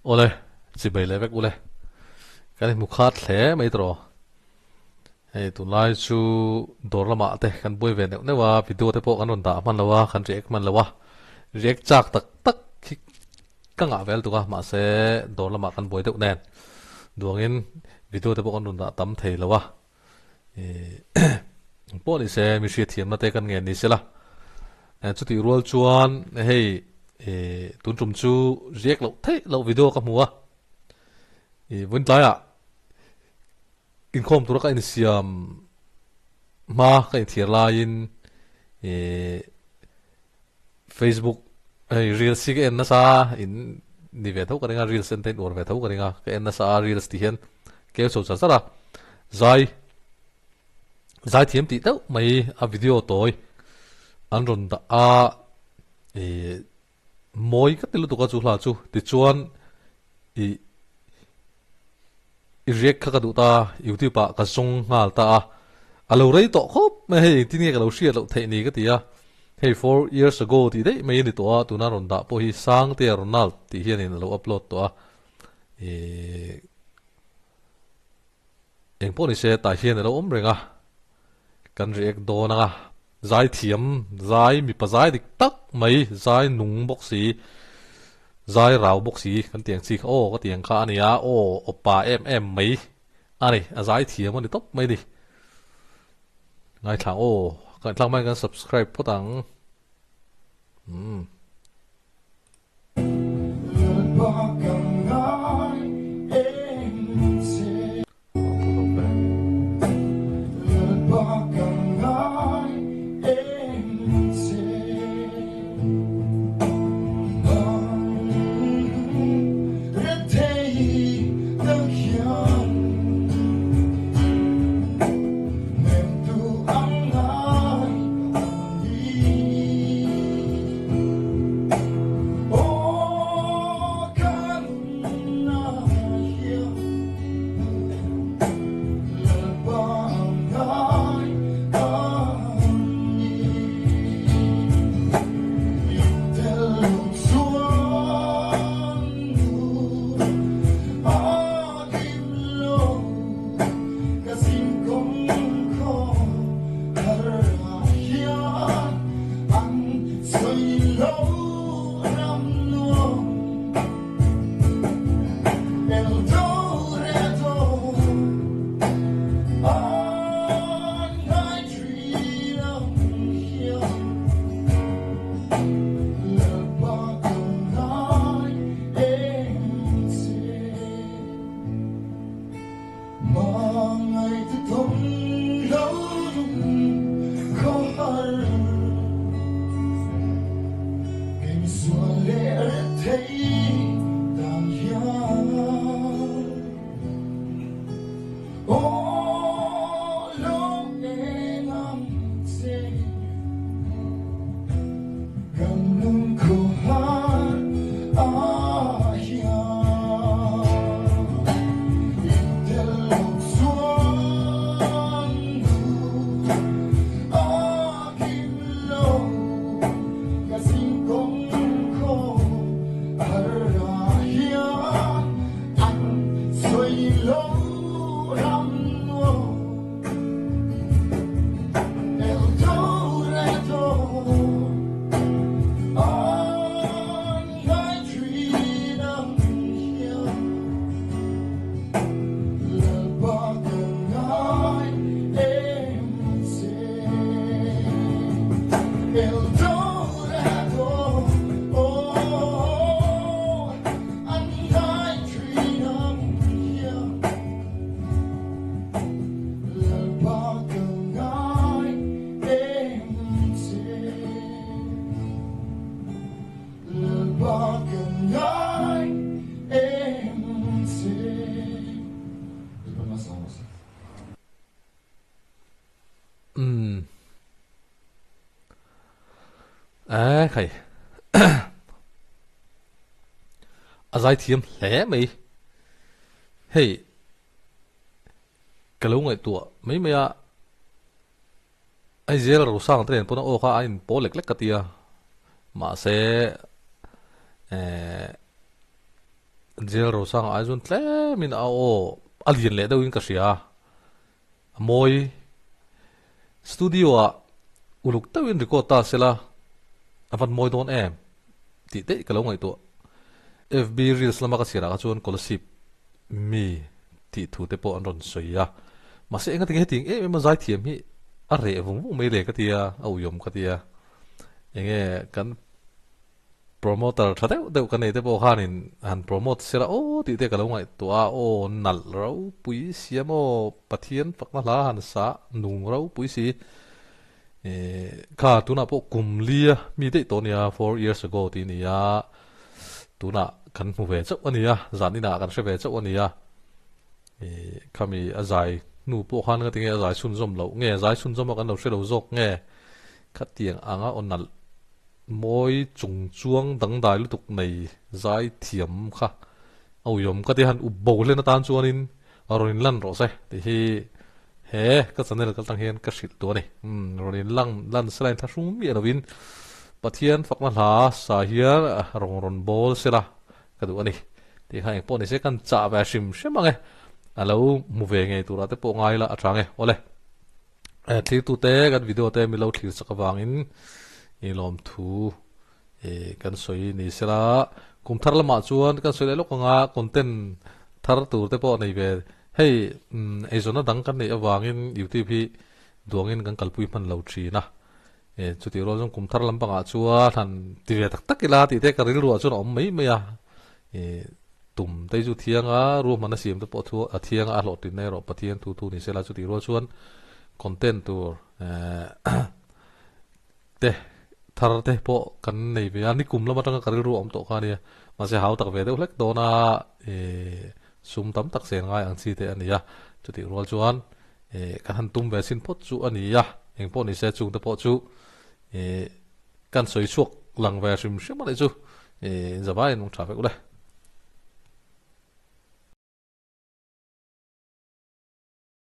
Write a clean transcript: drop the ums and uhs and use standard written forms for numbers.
Awle, chibai leh vek ule. Kan inhmu khat hle mai tawh. Hei tunlai chu dawr lamah te kan buai ve neuh neuh a, video te pawh kan rawn dah hman lo a, kan react hman lo a. React chak tak tak hi ka ngah vel tuk a, mahse dawr lamah kan buai deuh nen. Duangin video te pawh kan rawn dah tam thei lo a. Pawh ni se mi hriatthiamna te kan ngen ni se la. Chutih rual chuan hei tun tum chu riak loh theih loh video ka hmu a. Vun tlaiah inkhawm tura ka insiam hma ka inthiar laiin Facebook hei reels hi ka en nasa in ni ve tho ka ring a reels en te in uar ve tho ka ring a ka en nasa a reels tih hian keu chho char char a zai zai thiam tih deuh mai a video tawi an rawn dah a ih mawi ka ti lutuk a chu hla chu tichuan ih I react kha ka duh ta, YouTube ah ka zawng nghal ta a, a lo rei tawh khawp mai hei engtin nge ka lo hriat loh theih ni ka ti a, hei 4 years ago tih daih mai a ni tawh a, tuna rawn dah pawh hi Sangtea Ronald tih hianin a lo upload tawh a, ih eng pawh ni se tah hian a lo awm reng a, kan react dawn ang a, zai thiam zai mipa zai dik tak mai zai nung bawk si. Zai rau bawk si kan tiang chi kha aw ka tiang kha a nia aw awpa em em mai a ni a zai thiam a ni tawp mai ni ngaithla aw kan tlang mai kan subscribe phawt ang umm. Umm. Eeh khai. A zai thiam hle mai. Hei ka lo ngaihtuah mai mai a Aizel Rosang te nen pawn a aw kha a in pawl lek lek ka ti a. Mahse eh. Jail Rosanga ai chuan tlemin a aw a lian leh deuhin ka hria. A mawi. Studio ah uluk deuhin record ta sela a van mawi dawn em tih daih ka lo ngaihtuah. FB reels lama ka chhiarah kha chuan Kolasib mi tih thu te pawh an rawn sawi a. Mahse enga tinge hetiang em em a zaithiam hi a reh vung vung mai le ka tia, a uiawm ka tia. Enge kan Promoter tha deuh deuh ka nei te pawh khanin han promote sela aw tih te ka lo ngaihtuah a, aw nalh ropui si a maw, Pathian fakna hla han sa nung ropui si. Ih kha tunah pawh kum lia mi daih tawh a nia, 4 years ago tih a ni a, tunah kan hmu ve chauh a nia, zan inah kan hre ve chauh a nia. Ih khami a zai hnu pawh khan ka ti nge a zai chhunzawm loh nge, zai chhunzawm a kan lo hre lo zawk nge, khatiang anga aw nalh Mawi chung chuang dangdai lutuk nei zai thiam kha a uiawm ka ti han up bo hlen atan chuanin rawn in lan rawh se tih hi he ka channel kal tang hian ka hrilh tu a ni. Umm rawn in lang lan sela in thlahrung miah lovin Pathian fakna hla sa hian rawn rawn bawl sela ka duh a ni tih kha engpawh ni se kan chah ve hrim hrim ang e a lo hmu ve ngei turah te pawh ngai la a tang e awle. Thlir tute kan video te milo thlir chak avangin i lawmthu kan sawi ni sela kum thar lamah chuan kan sawi leh lawk anga content thar tur te pawh nei ve hei eizawnna dang kan neih avangin youtube hi duangin kan kalpui hman lo thin a chutih rual chuan kum thar lampangah chuan han ti ve tak tak ila tih te ka rilruah chuan a awm mai mai a. Tum te chu thiang a, ruahmanna siam te pawh thu a thiang a, a hlawhtlinna erawh Pathian thu thu ni sela chutih rual chuan content tur te thar te pawh kan nei ve a, nikum lam atanga ka rilru a awm tawh kha a nia, mahse hau tak ve deuh hlek dawn a, sum tam tak chen ngai ang chi te a ni a, chutih rual chuan kan han tum ve sin phawt chu a ni a, engpawh ni se chung te pawh chu kan sawi chhuak lang ve hrim hrim a nih chu, zavaiin mung tha vek ule.